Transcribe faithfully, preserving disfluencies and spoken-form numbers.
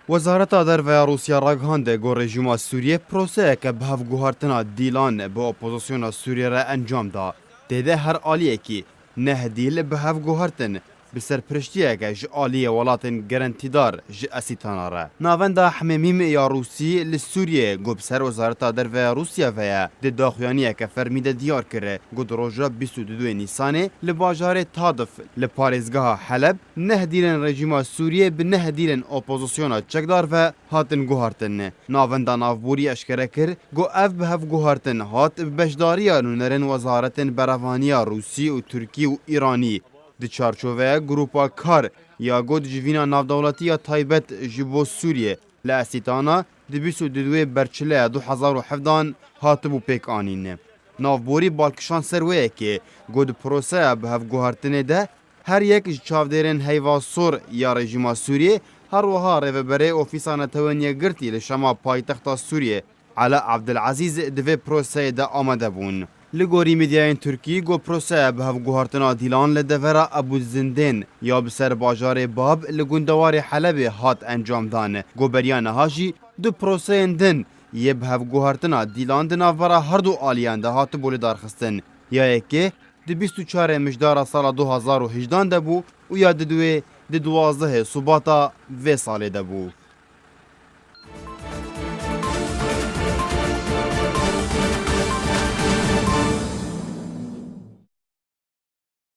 Wezareta Derve ya Rûsya ragihande ku rejîma Sûriyê proseyeke bi hevguhartina dîlan bi opozisyona Sûriyê re encam da. Tê de her aliyekî neh dîl bi hevguhartin bi serpiriştiyeke ji aliyê welatên gerentîdar ji Esîtana re. Navenda Hememîm ya Rûsî li Sûriyê ku bi ser Wezareta Derve ya Rûsya ve ye, di daxuyaniyeke fermî de diyar kir ku di roja bîst û duê Nîsanê li bajarê Tadif li parêzgeha Heleb neh dîlên rejîma Sûriyê bi neh dîlên opozisyona çekdar ve hatin guhartin. Navenda navborî eşkere kir ku ev bi hevguhartin hat bi beşdariya nûnerên wezaretên berevaniya Rûsî û Tirkî û Îranî di çarçoveya Grûpa Kar ya ku di civîna navdewletî ya taybet ji bo Sûriyê li Esîtana di bîst û duê Berçileya du hezar û hevdan hatibû pêk anîn. Navborî bal kişand ser wê yekê ku di proseya bi hevguhartinê de her yek ji çavdêrên Heyva Sor ya rejîma Sûriyê, her wiha rêveberê Ofîsa Netewên Yekgirtî li Şama paytexta Sûriyê, Ala Abdulazîz di vê proseyê de amade bûn. Li gorî medyayên Tirkî, ku proseya bi hevguhartina dîlan li devera Ebû Zindên ya bi ser bajarê Bab li gundewarê Helebê hat encamdan, ku beriya niha jî du proseyên din yê bi hevguhartina dîlan di navbera her du aliyan de hatibû lidarxistin. Ya yekê di bîst û çarê Mijdara sala du hezar û hejdan de bû û ya diduê di duwazdehê Subata vê salê de bû.